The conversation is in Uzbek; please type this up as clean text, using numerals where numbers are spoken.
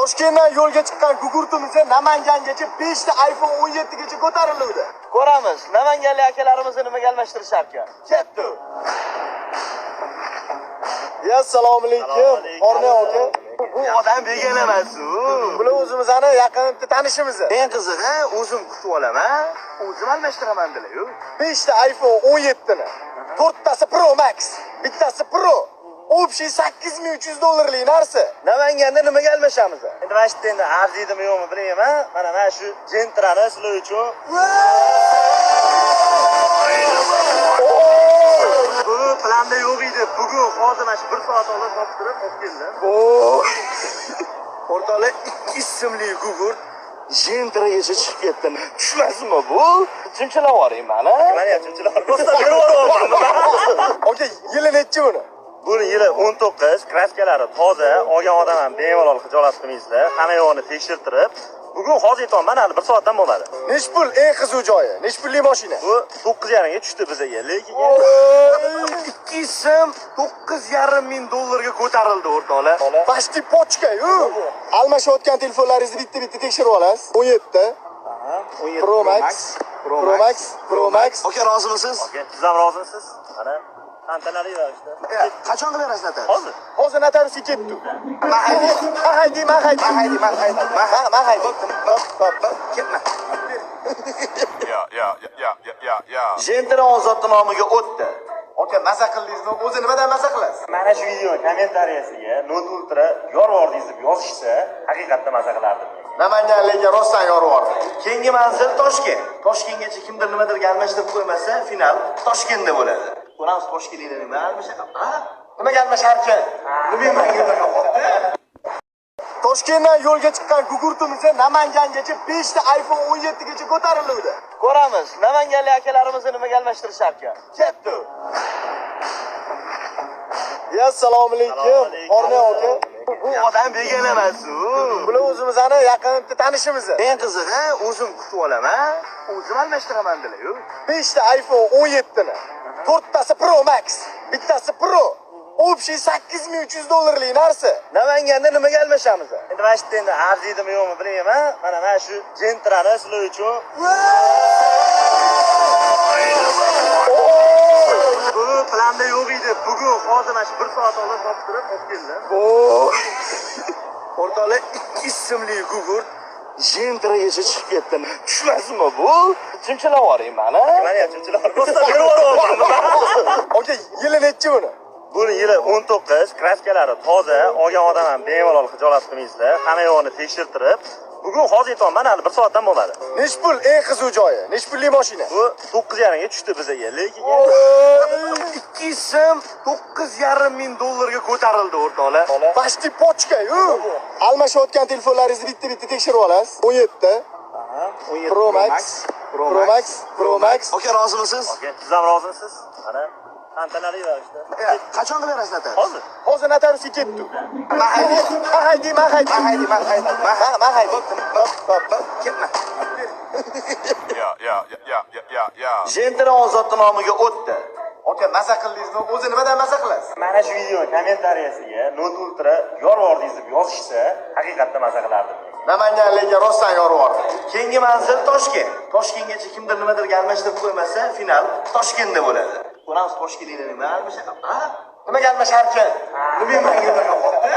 Toshkentdan yo'lga chiqqan gugurtimiz Namangangacha 5 ta iPhone 17 gacha ko'tariluvdi. Ko'ramiz, namanganlik akalarimizni nimaga almashtirishar ekan. Ketdi. Ya, assalomu alaykum. Qorni aka. Bu odam begona emas u. Bular o'zimizni yaqin tanishimiz. Eng qizig'i, o'zim kutib olaman, o'zim almashtiraman dilar-yu. 5 ta iPhone 17 ni. 4 tasi Pro Max, bittasi Pro. Общий 8300 dollarlik narsa. Namanganda nimaga almashamiz? Endi mana shu yerda endi arziydimi yo'qmi bilmayman. Mana shu Gentrani sizlar uchun. Bu planda yo'q edi. Bugun hozir mana shu bir soat oldin toptirib olib keldim. O'rtoqlar, ikki ismli gugurt Gentragacha chiqib ketdi. Tushmasinmi bu? Chimchilab yuboring mani. Mana ham chimchilab. Просто berib yuboryapman. Aka, yili nechi buni? Buni yili 19, краска lari toza, olgan odam ham bemalol xijolat qilmaysizlar. Hamma yo'g'ini tekshirtirib, bugun hozir aytyapman, hali bir soatdan bo'lmadi. Nech pul eng qiziq joyi? Nech pullik mashina? Bu 9,5 ga tushdi bizaga, lekin ikki ism 9,5 ming dollarga ko'tarildi, o'rtoqlar. Почти почка, yu. Almashayotgan telefonlaringizni bitta-bitta tekshirib olasiz. 17 Pro Max, Pro Max, Pro Max. Aka, rozimisiz? Aka, siz ham rozimisiz? Mana tantanali ravishda. Qachon qilib berasiz notarius? Hozir. Hozir notariusga ketdi. Man haydayman, man haydayman, man haydayman. Man haydayman, man haydayman. Man haydayman. Hop, hop, hop. Ketma. Yeah. Gentra Ozodni nomiga o'tdi. Aka, maza qildingizmi? O'zi nimadan maza qilasiz? Mana shu video kommentariyasiga "Note Ultra yorvordingiz" deb yozishsa, haqiqatda maza qilardim. Namanganlikka rostdan yorib yubordi. Keyingi manzil Toshkent. Toshkentgacha kimdir nimadirga almashtirib qo'ymasa, final Toshkentda bo'ladi. Ko'ramiz, toshkentliklar nima almashadi. Ha? Nimaga almasharkan? Nima menga bunaqa qoldi? Toshkentdan yo'lga chiqqan gugurtimiz Namangangacha 5 ta iPhone 17 gacha ko'tariluvdi. Ko'ramiz, namanganlik akalarimizni nimaga almashtirishar ekan. Ketdi. Ya, assalomu alaykum. Qorni aka. Bu odam begona emas u. Bular o'zimizni yaqin tanishimiz. Eng qizig'i, o'zim kutib olaman, o'zim almashtiraman dilar-yu. 5 ta iPhone 17 ni. 4 tasi Pro Max, bittasi Pro. Общий 8300 dollarlik narsa. Namanganda nimaga almashamiz? Endi mana shu yerda endi arziydimi yo'qmi bilmayman. Mana shu Gentrani sizlar uchun. Bu planda yo'q edi. Bugun hozir mana shu bir soat oldin toptirib olib keldim. O'rtoqlar, ikki ismli gugurt Gentragacha chiqib ketdi. Tushmasinmi bu? Chimchilab yuboring mani. Mana ham chimchilab. Просто berib yuboryapman. Aka, yili nechi buni? Buni yili 19, краска lari toza, olgan odam ham bemalol xijolat qilmaysizlar. Hamma yo'g'ini tekshirtirib, bugun hozir aytyapman, hali bir soatdan bo'lmadi. Nech pul eng qiziq joyi? Nech pullik mashina? Bu 9,5 ga tushdi bizaga, lekin ikki ism 9,5 ming dollarga ko'tarildi, o'rtoqlar. Почти почка, yu. Almashayotgan telefonlaringizni bitta-bitta tekshirib olasiz. 17 Pro Max, Pro Max, Pro Max. Aka, rozimisiz? Aka, siz ham rozimisiz? Mana tantanali ravishda. Qachon qilib berasiz notarius? Hozir. Hozir notariusga ketdi. Man haydayman, man haydayman, man haydayman. Man haydayman, man haydayman. Man haydayman. Hop, hop, hop. Ketma. Yeah. Gentra Ozodni nomiga o'tdi. Aka, maza qildingizmi? O'zi nimadan maza qilasiz? Mana shu video kommentariyasiga "Note Ultra yorvordingiz" deb yozishsa, haqiqatda maza qilardim. Namanganlikka rostdan yorib yubordi. Keyingi manzil Toshkent. Toshkentgacha kimdir nimadirga almashtirib qo'ymasa, final Toshkentda bo'ladi. Ko'ramiz, toshkentliklar nima almashadi. Ha? Nimaga almasharkan? Nima menga bunaqa qoldi?